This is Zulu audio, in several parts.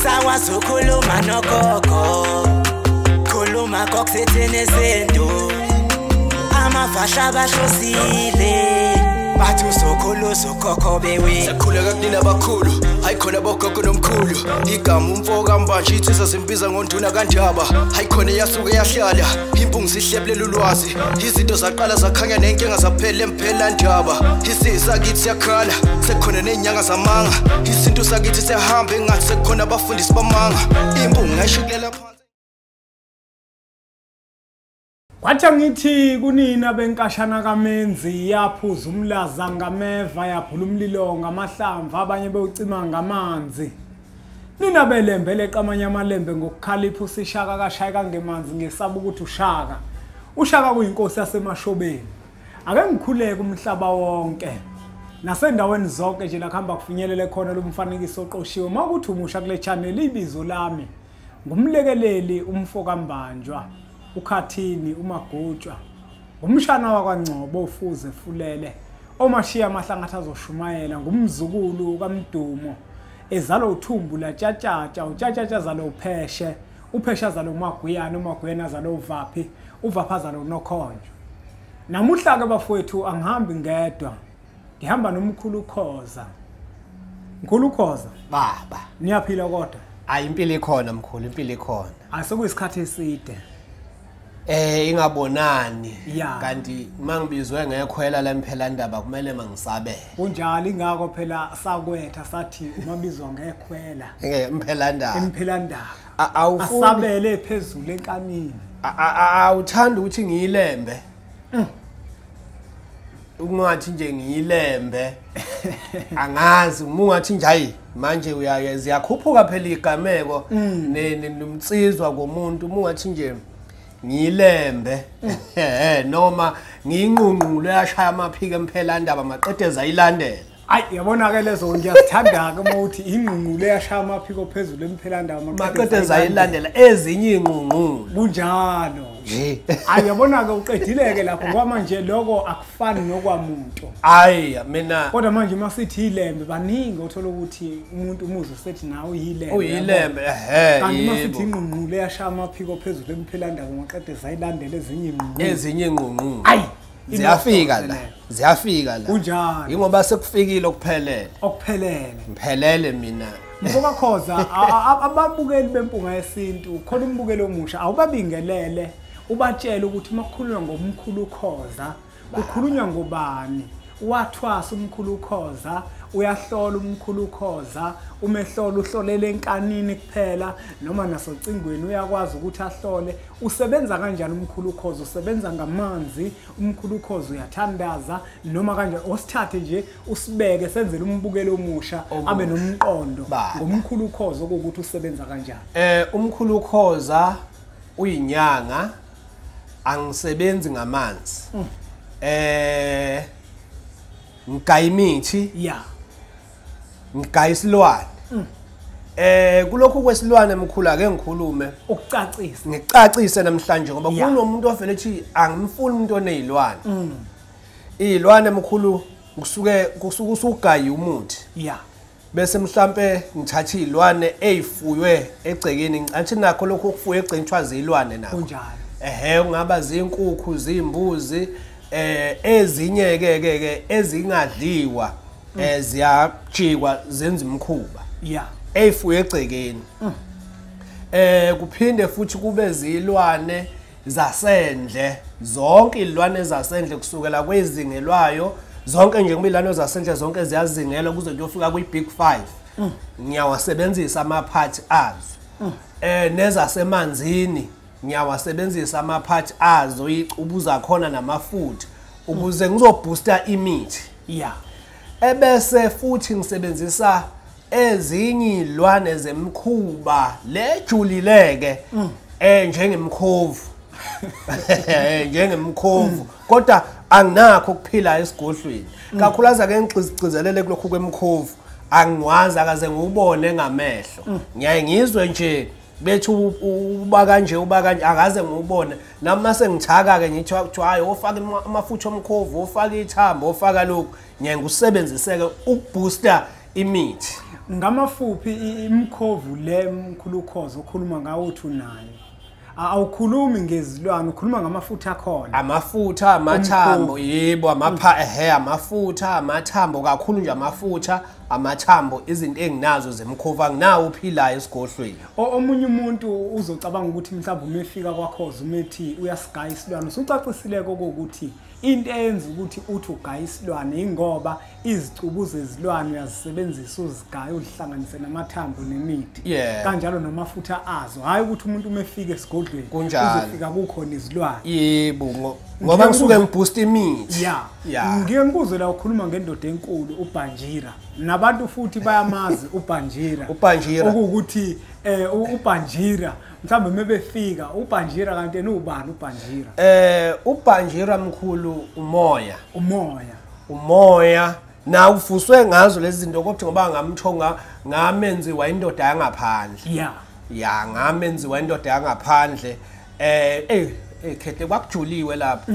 Sakwazi ukukhuluma nogogo, khuluma kokusithini izinto. Amafasha bahlosile, bathi usokhulu usokhokho bewe. Sakhuleka kunina abakhulu, hayi khona bogogo nomkhulu. Igama umfo kaMbanje insizwa zimbiza ngonduna kaNdaba. Hayi khona yasuke yahlala, impungu zihlebulela ulwazi. Izinto zaqala zakhanya nenkinga zaphela emphela ndaba. Isizwe sakithi siyakhala, sekukhona nezinyanga zamanga. Isintu sakithi siyahamba engathi sekukhona abafundisi bamanga. Impungu ngayishikulela phansi. Kwathi ngithi kunina benkashana kaMenzi yaphuza umlaza ngameva yaphula umlilo ngamahlamvu abanye bewucima ngamanzi. Nina belembe leqamanye amalembe ngokukhalipha usishaka kashaya kangemanzi ngesaba ukuthi ushaka. Ushaka kuyinkosi yaseMashobeni. Ake ngikhuleke umhlaba wonke. Nasendaweni zonke nje la kuhamba kufinyelele khona lo mfanekiso oqoshiwe. Mawukuthi umusha kule channel ibizo lami ngumlekeleli umfo kaMbanjwa. Ukhathini uMagutshwa umshana wakwaNgcobo ufuze fulele omashiya amahlangathi azoshumayela ngumzukulu kaMdumo ezalo uthumbu latshatshatsha utshatshatsha zalo upheshe uphesha zalo uMaguyana uMaguyana zalo uVaphi uVapha zalo uNokhonjo. Namuhla ke bafowethu angihambi ngedwa, ngihamba nomkhulu Khoza. Mkhulu Khoza baba, niyaphila kodwa? Hayi, impilo ikhona mkhulu, impilo ikhona. Asekuyisikhathi eside ingabonani kanti mangibizwe ngekhwela lemphela ndaba kumele mangisabele. Kunjalo, ingakho phela sakwetha sathi umabizwa ngekhwela emphela ndaba. Emphela ndaba awusabele phezulu enkanini. Awuthanda ukuthi ngiyilembe. Ungathi nje ngiyilembe angazi uma ungathi nje hayi manje uyaye ziyakhuphuka phela igameko nomtsizwa komuntu uma ungathi nje ngiyilembe noma ngiyinqunqulo yashaya amaphiko emphela ndaba maqede zayilandela. Ayi yabona ke lezo ngiyazithanda ke uma uthi inqunqulo yashaya amaphiko phezulu emphela ndaba maqede zayilandela ezinye inqunqulo. Kunjalo nje. Ayi yabona ke uqedile ke lapho ngoba manje lokho akufani nokwamuntu. Hayi mina kodwa manje uma sithi ilembe baningi othola ukuthi umuntu umuzwe sethi nawe uyilembe. Uyilembe ehe. Kanti uma sithi inqunqulo yashaya amaphiko phezulu emphela ndaba maqede zayilandela ezinye inqunqulo. Ezinye inqunqulo. Ayi ziyafika la, ziyafika la. Kunjalo. Ingoba sekufikile okuphelele. Okuphelele. Ngiphelele mina. Mfoka Khoza, ababukeli bempunga yesintu, khona umbukeli omusha awubabingelele ubatshele ukuthi makukhulunywa ngomkhulu Khoza, kukhulunywa ngobani? Wathwasa umkhulu Khoza, uyahlola umkhulu Khoza, umehlola uhlolele enkanini kuphela noma nasocingweni uyakwazi ukuthi ahlole. Usebenza kanjani umkhulu Khoza? Usebenza ngamanzi umkhulu Khoza, uyathandaza noma kanjani? Osithathe nje usibeke senzele umbukeli omusha abe nomqondo ngomkhulu Khoza ukuthi usebenza kanjani. Umkhulu Khoza uyinyanga, angisebenzi ngamanzi. Ngigaya imithi, ngigaya isilwane. Kulokhu kwesilwane mkhulu ake ngikhulume ukucacisa, ngicacise namhlanje ngoba kunomuntu ovele ethi angimfuni umuntu onezilwane. Izilwane mkhulu kusuke usugaya umuthi. Bese mhlambe ngithatha izilwane ezifuywe egcekeni, ngicathi nakho lokhu okufuywe egcekeni kuthiwa zilwane nakho. Kunjalo. Ehhe, ungaba zinkukhu, zimbuzi, ezinye ke ezingadliwa ziyajikwa zenza imkhuba. Ezifuye egcekeni. Kuphinde futhi kube zilwane zasendle, zonke izilwane zasendle kusukela kwezingelwayo zonke nje kumilano zasendle zonke ziyazingelwa kuze kuyofika kwi Big 5. Ngiyawasebenzisa amaphathi azo. Nezasemanzini ngiyawasebenzisa amaphathi azo, icubu zakhona namafutha ukuze ngizobooster imithi. Ebese futhi ngisebenzisa ezinye izilwane zemkhuba lejulileke njengemkhovu. Njengemkhovu kodwa anginakho ukuphila esigodlweni. Kakhulukazi ake ngigcizelele kulokhu kwemkhovu, angiwazi akaze ngiwubone ngamehlo. Ngiyaye ngizwe nje bethi uba kanje uba kanje akaze ngiwubone. Nami mase ngithaka ke ngithi hayi ofaka amafutha omkhovu, ofaka ithambo, ofaka lokhu, ngiyaye ngikusebenziseke ukubooster imithi. Ngamafuphi imkhovu le mkhulu Khoza okhuluma ngawo uthi unayo. Awukhulumi ngezilwane, ukhuluma ngamafutha akhona. Amafutha, amathambo, yebo, amafutha, amathambo, kakhulu nje amafutha, amathambo, izinto enginazo zemkhovu anginawo uphilayo esigodlweni. Omunye umuntu uzocabanga ukuthi mhlawumbe uma efika kwaKhoza umethi uyasigaya isilwane. Usucacisile kokuthi into eyenza ukuthi uthi ugaya isilwane ingoba izicubu zezilwane uyazisebenzisa uzigaye uzihlanganise namathambo nemithi. Kanjalo namafutha azo. Hayi ukuthi umuntu uma efika esigodlweni uzofika kukhona izilwane. Yebo, ngoba ngisuke ngiboost imithi. Ngike ngikuzwe la ukhuluma ngendoda enkulu uBhanjira. Nabantu futhi bayamazi uBhanjira. uBhanjira okuwukuthi uBhanjira mhlawumbe mebefika uBhanjira kanti yena ubani uBhanjira? uBhanjira mkhulu umoya. Umoya. Na ufuswe ngazo lezi zinto kodwa ngoba ngamthonga ngamenziwa indoda yangaphandle. Ngamenziwa indoda yangaphandle. Khethe kwakujuliwe lapha.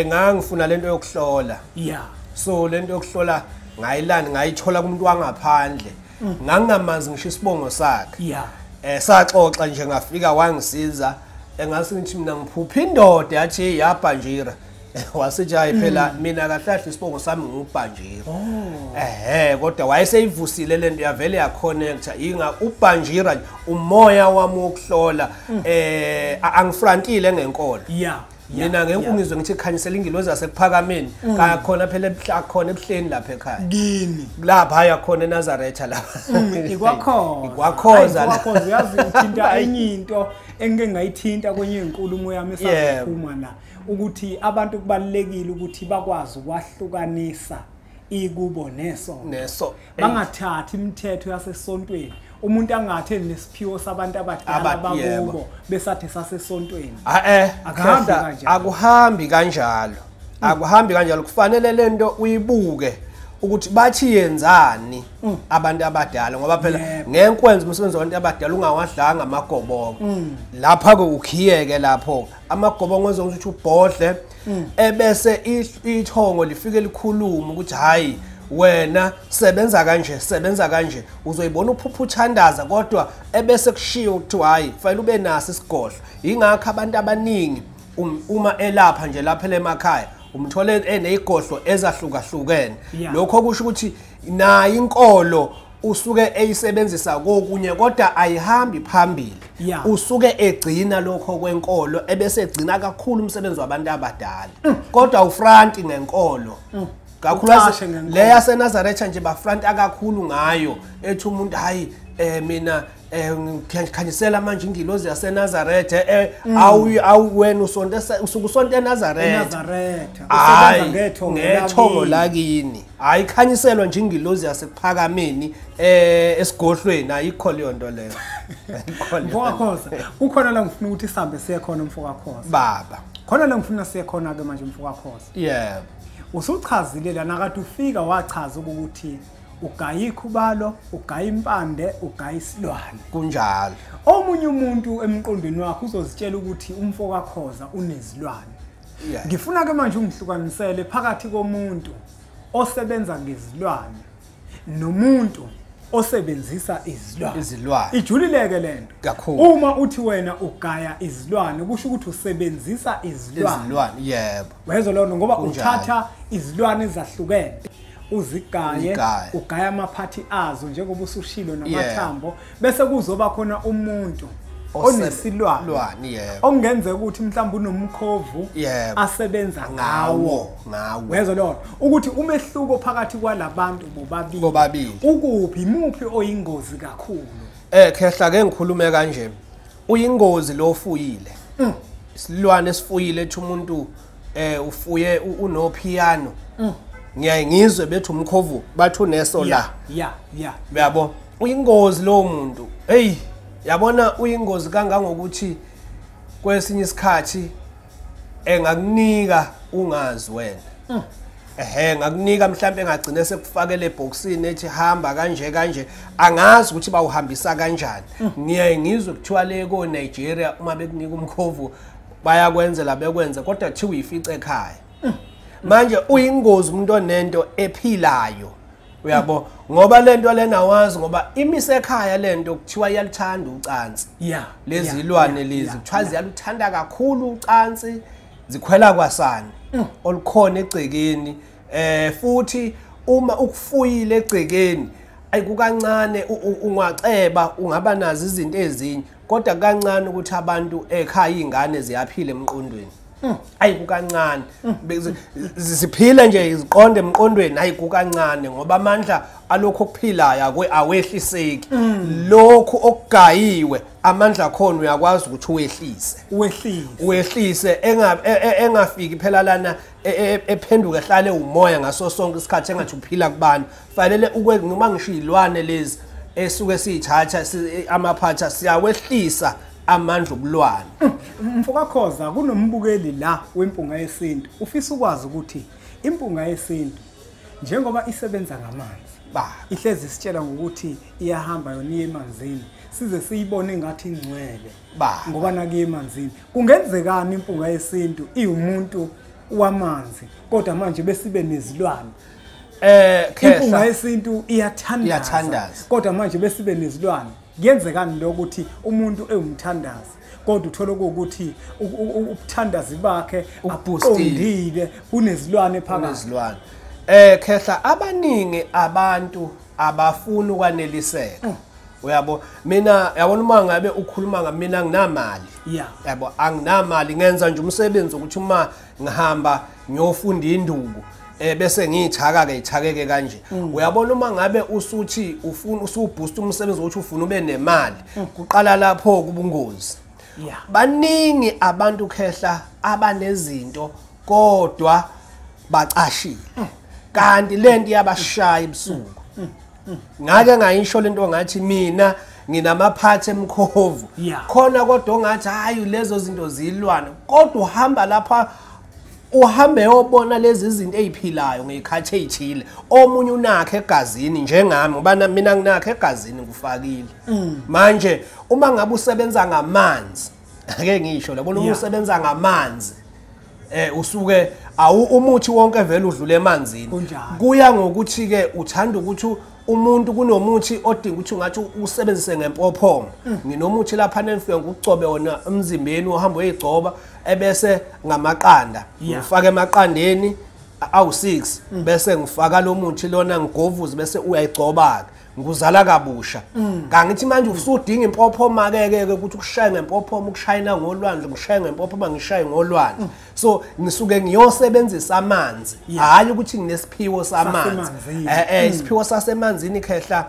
Ngangifuna lento yokuhlola. So lento yokuhlola ngayilani ngayithola kumuntu wangaphandle. Ngangingamazi ngisho isibongo sakhe. Saxoxa nje ngafika wangisiza engase ngithi mina ngiphupha indoda yathi yaBhanjira. Wasithi hayi phela mina kahle kahle isibongo sami nguBhanjira. Kodwa wayeseyivusile lento yavele yaconnecta inga uBhanjira umoya wami wokuhlola. Angifrontile ngenkolo. Mina ngeke ngithi khanyisela ingilozi yasekuphakameni kakhona phela ebuhlakhona ebuhleni lapha ekhaya. Kini. Lapha haya khona eNazaretha lapha. Ikwakhoza. Ikwakhoza uyazi uthinta enye into engike ngayithinta kwenye inkulumo yami esazophuma la ukuthi abantu kubalekile ukuthi bakwazi ukwahlukanisa ikubo neso. Bangathathi imithetho yasesontweni. Umuntu angathi nesiphiwo sabantu abadala bakubo besathe sasesontweni. Akuhambi kanjalo. Akuhambi kanjalo. Kufanele lento uyibuke ukuthi bathi yenzani abantu abadala ngoba phela ngeke umsebenzi wabantu abadala ungawadlanga amagobongo. Lapha ke ukhiyeke lapho amagobongo enza ukuthi ubhodle ebese ithongo lifike likhuluma ukuthi hayi wena sebenza kanje sebenza kanje uzoyibona uphupha uthandaza kodwa ebese kushiwo ukuthi hayi kufanele ube naso isigodlo. Ingakho abantu abaningi uma elapha nje lapha emakhaya umthole enezigodlo ezahlukahlukene. Lokho kusho ukuthi nayo inkolo usuke eyisebenzisa kokunye kodwa ayihambi phambili. Usuke egcina lokho kwenkolo ebese egcina kakhulu umsebenzi wabantu abadala kodwa ufront ngenkolo. Kakhulu le yaseNazaretha nje bafront kakhulu ngayo ethi umuntu hayi mina ngikhanyisela manje ingilozi yaseNazaretha awu wena usonto usuke usonto eNazaretha usebenza ngethongo lakini. Hayi khanyiselwa nje ingilozi yasekuphakameni esigodlweni ayikho leyo nto leyo. Mfowakhoza kukhona la ngifuna ukuthi sihambe siye khona mfowakhoza. Baba khona la ngifuna siye khona ke manje mfowakhoza. Yebo. Usuchazile lana kade ufika wachaza ukuthi ugaya ikhubalo, ugaya impande, ugaya isilwane. Kunjalo. Omunye umuntu emqondweni wakhe uzozitshela ukuthi umfo kaKhoza unezilwane. Ngifuna ke manje ungihlukanisele phakathi komuntu osebenza ngezilwane nomuntu osebenzisa izilwane. Izilwane. Ijulileke lento. Kakhulu. Uma uthi wena ugaya izilwane kusho ukuthi usebenzisa izilwane. Izilwane, yebo. Wezwa lona ngoba uthatha izilwane ezahlukene uzigaye, ugaya amaphathi azo njengoba usushilo namathambo bese kuzoba khona umuntu onesilwane yebo. Okungenzeka ukuthi mhlawumbe unomkhovu asebenza ngawo. Wezwa lona ukuthi umehluko phakathi kwalabantu bobabili ukuphi, imuphi oyingozi kakhulu? Khehla ke ngikhulume kanje, uyingozi lo ofuyile. Isilwane esifuyile ethi umuntu ufuye unopiano. Ngiyaye ngizwe bethi umkhovu bathi uneso la. Uyabo? Uyingozi lo muntu. Hey, yabona uyingozi kangangokuthi kwesinye isikhathi engakunika ungazi wena. Ngakunika mhlawumbe engagcine sekufakele eboxini ethi hamba kanje kanje, angazi ukuthi bawuhambisa kanjani. Ngiyaye ngizwe kuthiwa le ko Nigeria uma bekunika umkhovu bayakwenzela bekwenze kodwa kuthiwa uyifice ekhaya. Manje uyingozi umuntu onento ephilayo. Uyabo, ngoba lento lena awazi, ngoba imisekhaya lento kuthiwa iyalithanda ucansi. Lezi ilwane lezi kuthiwa ziyaluthanda kakhulu ucansi, zikhwela kwasani olukhona egcekeni. Futhi uma ukufuyile egcekeni ayikukancane ungaceba ungaba nazo izinto ezinye, kodwa kancane ukuthi abantu ekhaya izingane ziyaphila emqondweni. Ayikukancane ziphile nje iziqonde emqondweni, ayikukancane ngoba amandla alokho okuphilayo awehliseki. Lokhu okugayiwe amandla khona uyakwazi ukuthi uwehlise, uwehlise engafiki phela lana ephenduke ehlale umoya ngaso sonke isikhathi engathi uphila kubantu. Fanele noma ngisho izilwane lezi esuke siyithatha amaphatha siyawehlisa amandla obulwane. Mfokakhoza, kunombukeli la wempunga yesintu ufisa ukwazi ukuthi impunga yesintu njengoba isebenza ngamanzi, ihlezi isitshela ngokuthi iyahamba yona iye emanzini, size siyibone ngathi ingcwele ngoba nakuye emanzini. Kungenzekani impunga yesintu iwumuntu wamanzi kodwa manje besibe nezilwane? Impunga yesintu iyathandaza kodwa manje besibe nezilwane. Kuyenzekani lokuthi umuntu ewumthandazi kodwa uthola ukuthi ubuthandazi bakhe abuqondile, kunezilwane phakathi? Kunezilwane. Khehla, abaningi abantu abafuni ukwaneliseka. Uyabo, mina yabona uma ngabe ukhuluma ngamina nginamali. Yabo, anginamali, ngenza nje umsebenzi ukuthi uma ngihamba ngiyofunda induku bese ngiyithaka ke ithakeke kanje. Uyabona uma ngabe usuthi ufuna usuboost umsebenzi ukuthi ufuna ube nemali, kuqala lapho kubungozi. Baningi abantu khehla abanezinto kodwa bacashile, kanti lento iyabashaya ebusuku. Ngake ngayisho lento ngathi mina nginamaphathi emkhovu khona, kodwa ongathi hayi lezo zinto zilwane, kodwa uhamba lapha uhambe yobona lezi zinto eziphilayo ngezikhathi ezithile. Omunye unakhe egazini njengami, ngoba mina nginakhe egazini ngufakile. Manje uma ngabe usebenza ngamanzi, ake ngisho labona, uma usebenza ngamanzi usuke umuthi wonke vele udlule emanzini. Kuya ngokuthi ke uthanda ukuthi umuntu kunomuthi odinga ukuthi ungathi usebenzise ngempophoma. Nginomuthi lapha nenifike ngikucobe wona emzimbeni, uhamba uyigcoba ebese ngamaqanda, ngifake emaqandeni awu6, bese ngifaka lo muthi lona ngigovuze bese uyayigcoba ke, nguzala kabusha. Kangithi manje usudinga impophoma ke ke ukuthi ukushaye ngempophoma, ukushayina ngolwandle, ngishaye ngempophoma, ngishaye ngolwandle. So ngisuke ngiyosebenzisa amanzi, hayi ukuthi nginesiphiwo samanzi. Isiphiwo sasemanzini khehla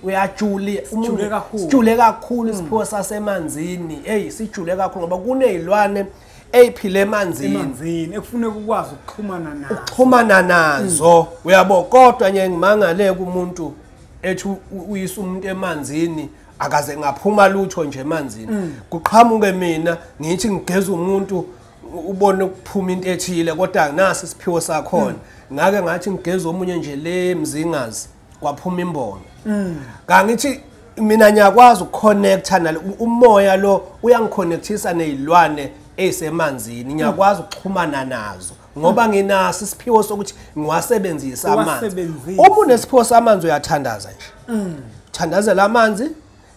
uyajule sijule kakhulu isiphiwo sasemanzini. Hey, sijule kakhulu ngoba kunezilwane eyiphile emanzini ekufuneka ukwazi ukuxhumana nazo, ukuxhumana nazo. Uyabo, kodwa nje ngimangale kumuntu ethi uyisa umuntu emanzini akaze ngaphuma lutho nje emanzini. Kuqhamuke mina ngithi ngigeza umuntu ubone ukuphuma into ethile, kodwa nasi isiphiwo sakhona. Ngake ngathi ngigeza omunye nje le mzingazi kwaphuma imbono. Kangithi mina ngiyakwazi ukuconnecta nalo umoya lo, uyangiconnectisa nezilwane ezisemanzini, ngiyakwazi ukuxhumana nazo ngoba nginaso isiphiwo sokuthi ngiwasebenzisa amanzi. Uma unesiphiwo samanzi uyathandaza nje, uthandazela amanzi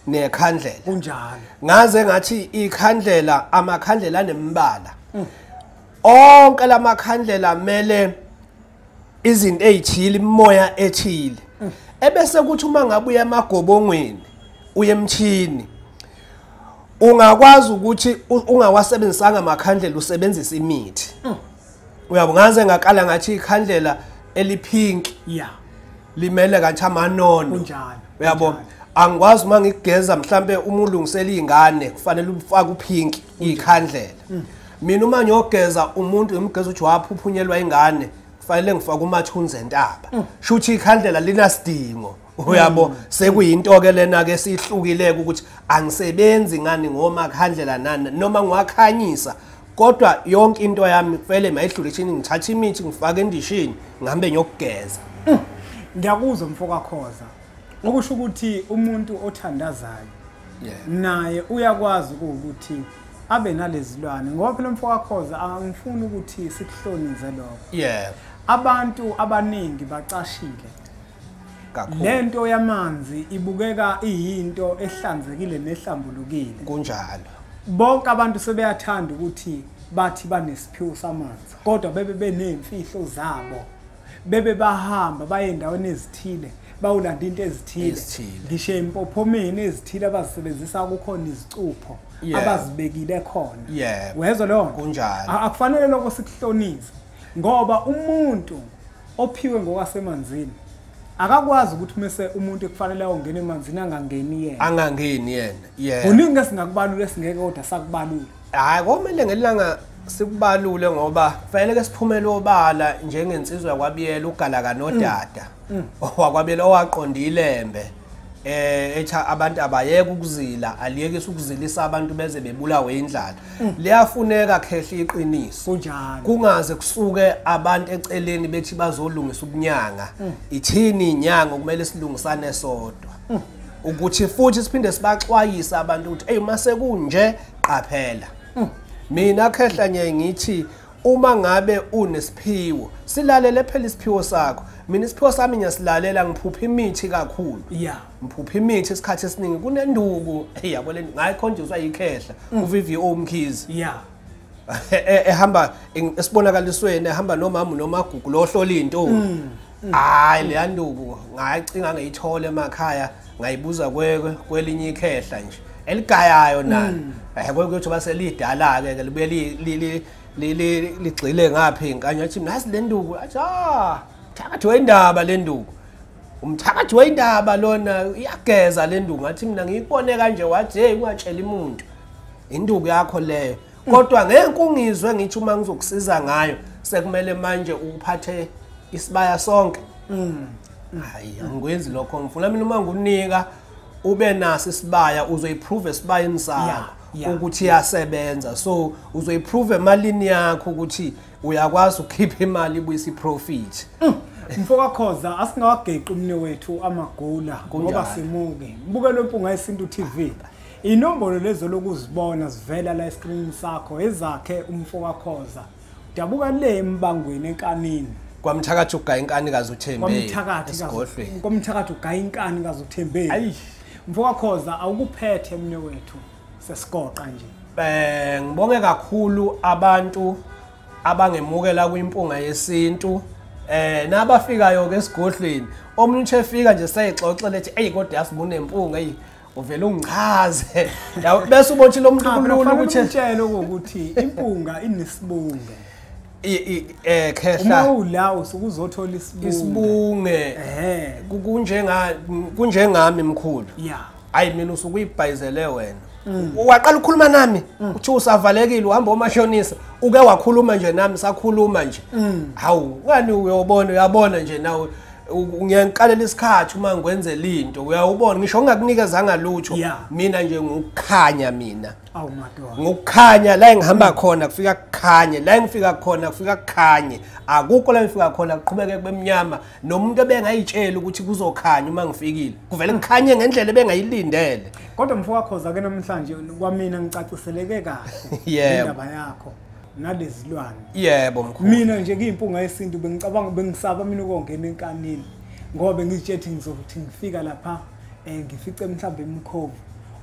nekhandlela. Kunjalo. Ngaze ngathi ikhandlela, amakhandlela anemibala. Onke lamakhandlela mele izinto ezithile, imimoya ethile. Ebese kuthi uma ngabe uya emagobongweni, uye emthini, ungakwazi ukuthi ungawasebenzisanga amakhandlela, usebenzisa imithi. Uyabo, ngaze ngaqala ngathi ikhandlela elipink limele kanti amanono. Kunjalo. Uyabo, angikwazi uma ngigeza mhlambe uma ulungisela izingane kufanele ufake upink ikhandlela. Mina uma ngiyogeza umuntu ngimgeza uthi waphuphunyelwa ingane, kufanele ngifake umathunzi entaba. Shuthi ikhandlela linasidingo. Uyabo, sekuyinto ke lena ke sihlukile ukuthi angisebenzi ngani ngomakhandlela nani noma ngiwakhanyisa, kodwa yonke into yami kufanele mayidlule eshini, ngithatha imithi ngifake endishini ngihambe ngiyokugeza. Ngiyakuzwa mfokakhoza, okusho ukuthi umuntu othandazayo naye uyakwazi ukuthi abe nalezilwane, ngoba phela mfokakhoza angifuni ukuthi sikuhlonize lokho. Abantu abaningi bacashile. Kakhulu. Lento yamanzi ibukeka iyinto ehlanzekile nehlambulukile. Kunjalo. Bonke abantu sebeyathanda ukuthi bathi banesiphiwo samanzi, kodwa bebe benemfihlo zabo. Bebe bahamba baye endaweni ezithile, bawulanda into ezithile. Ngisho empophomeni ezithile abazisebenzisa kukhona izicupho abazibekile khona. Wezwa leyo nto? Kunjalo. Akufanele lokho sikuhlonise, ngoba umuntu ophiwe ngokwasemanzini akakwazi ukuthi mase umuntu ekufanele ayongena emanzini angangeni yena. Angangeni yena. Yebo. Kuningi esingakubalula esingeke kodwa sakubalula. Hayi, komele ngelanga sikubalule, ngoba kufanele ke siphumele obala njengensizwa yakwaBiyela uGalaka noDada. OwakwaBiyela owaqonda iLembe etha abantu abayeke ukuzila, aliyekise ukuzilisa abantu beze bebulawe indlala. Liyafuneka khehla iqiniso. Kunjalo. Kungaze kusuke abantu eceleni bethi bazolungisa ubunyanga. Ithini inyanga kumele silungisane sodwa. Ukuthi futhi siphinde sibaxwayise abantu ukuthi hey mase kunje qaphela. Mina khehla nje ngithi uma ngabe unesiphiwo silalele phela isiphiwo sakho. Mina isiphiwo sami ngiyasilalela, ngiphupha imithi kakhulu. Ngiphupha imithi isikhathi esiningi kunenduku yabo le ngayikhonjiswa yikhehla uVVO Mkhize. Ehamba esibonakalisweni ehamba nomama nomagugu lohlola into. Hayi le nduku ngayicinga ngiyithola emakhaya, ngayibuza kwelinye ikhehla nje eligayayo nalo. Kuyothi baselidala ke libuye ligxile ngapha inkanya, athi nasi le nduku, athi ah thakathi wendaba le nduku, umthakathi wendaba lona, iyageza le nduku. Ngathi mina ngiyibone kanje, wathi hey ungatsheli umuntu induku yakho leyo, kodwa ngeke ungizwe ngithi uma ngizokusiza ngayo sekumele manje uphathe isibaya sonke. Hayi angikwenzi lokho, ngifuna mina uma ngikunika ube naso isibaya, uzoyiprove esibayeni sakho ukuthi iyasebenza. So uzoyiprove emalini yakho ukuthi uyakwazi ukukhipha imali ibuyisa iprofit. Mfoka Khoza, asingawageqi umne wethu amagula ngoba simuke. Mbukelo Mpunga Yesintu TV. Inombolo lezo lokuzibona zivela la escreen sakho ezakhe umfoka Khoza. Udabuka le embangweni enkanini. Kwamthakathi ugaya inkani kaZuthembeni. Kwamthakathi kwamthakathi ugaya inkani kaZuthembeni. Ayi mfoka Khoza, awukuphethe mne wethu sesigoqa nje. Ngibonge kakhulu abantu abangemukela kwiMpunga Yesintu. Nabafikayo ke esigodlweni, omunye uthi efika nje seyixoxela ethi hey kodwa yasibona impunga, hey uvela ungichaze. Bese ubothi lo muntu kulula ukuthi utshele ukuthi impunga inesibunge. Khehla uma ula usukuzothola isibunge. Isibunge. Kunjengami mkhulu. Hayi mina usukuyibhayizele wena. Waqala ukukhuluma nami uthi usavalekile uhamba omashonisa, uke wakhuluma nje nami sakhuluma nje. Hawu ngani uyobona, uyabona nje nawe ngiyangiqalela isikhathi uma ngikwenzela into uyawubona, ngisho ngingakunikezanga lutho. Mina nje ngukukhanya mina. Awu madoda. Ngukukhanya la engihamba khona kufika kukhanye, la engifika khona kufika kukhanye. Akukho la engifika khona kuqhubeke kube mnyama, nomuntu ebengayitshela ukuthi kuzokhanya uma ngifikile. Kuvele kukhanye ngendlela ebengayilindele. Kodwa mfoka Khoza ke namhlanje kwamina ngicaciseleke kahle indaba yakho nalezilwane. Yebo mkhulu. Mina nje kuyimpunga yesintu bengicabanga bengisaba mina ukongena enkanini, ngoba bengizitshethi ngizokuthi ngifika lapha ngifice mhlawumbe imkhovu.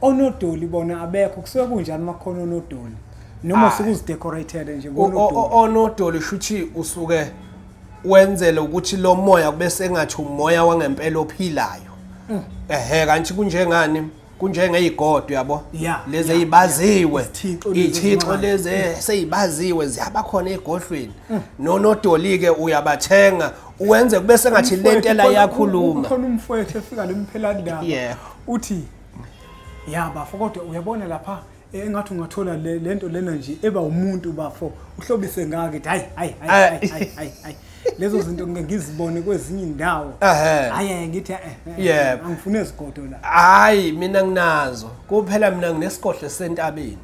Onodoli bona abekho, kusuke kunjani makhona onodoli? Noma usuke uzidecoratele nje ngonodoli? Onodoli shuthi usuke wenzele ukuthi lo moya kube sengathi umoya wangempela ophilayo. Kanti kunjengani? Kunjengeyigodo yabo, lezi ezibaziwe, ithixo lezi seyibaziwe ziyaba khona egodlweni. Nonodoli ke uyabathenga uwenze kube sengathi lentela iyakhuluma. Khona umfowethu efika lemphelandaba uthi ya bafo, kodwa uyabona lapha engathi ungathola lento lena nje eba umuntu bafo uhlobise ngake. Hayi hayi hayi hayi, lezo zinto ngeke ngizibone kwezinye indawo. Hayi ngithi angifune izigodo la. Hayi mina nginazo kuphela, mina nginesigodlo sentabeni,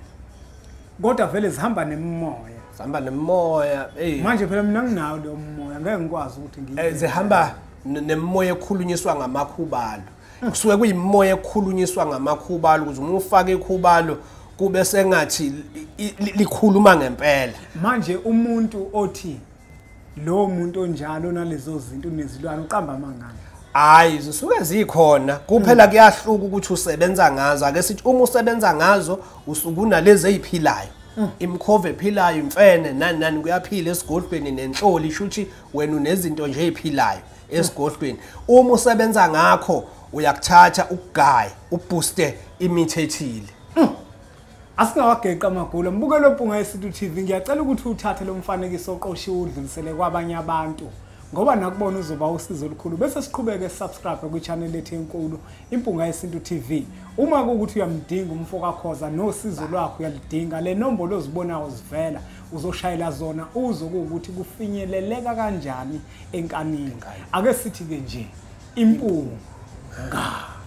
kodwa vele zihamba nemimoya. Zihamba nemimoya. Manje phela mina nginawo lo moya, ngeke ngikwazi ukuthi ngiyi. Zihamba nemimoya ekhulunyiswa ngamakhubalo. Kusuke kuyimimoya ekhulunyiswa ngamakhubalo ukuze uma ufake ikhubalo kube sengathi likhuluma ngempela. Manje umuntu othi Lo muntu onjalo nalezo zinto nezilwane uqamba amangane. Hayi, zisuke zikhona kuphela, kuyahluka ukuthi usebenza ngazo. Ake sithi uma usebenza ngazo usuke unalezi eziphilayo, imkhova ephilayo, imfene, nani nani, kuyaphila esigodlweni, nenhloli, shuthi wena unezinto nje eziphilayo esigodlweni. Uma usebenza ngakho uyakuthatha ukugaya, ubooste imithi ethile. Asingawageqa amagula. Mbukelo Mpunga Yesintu TV, ngiyacela ukuthi uthathe lo mfanekiso oqoshiwe udlulisele kwabanye abantu, ngoba nakubona uzoba usizo olukhulu. Bese siqhubeke subscribe kwi-channel yethu enkulu Impunga Yesintu TV. Uma kuwukuthi uyamdinga umfo kaKhoza nosizo lwakho uyalidinga, le nombolo ozibonayo zivela uzoshayela zona, uzokuwukuthi kufinyeleleka kanjani enkanini. Ake sithi-ke nje impunga.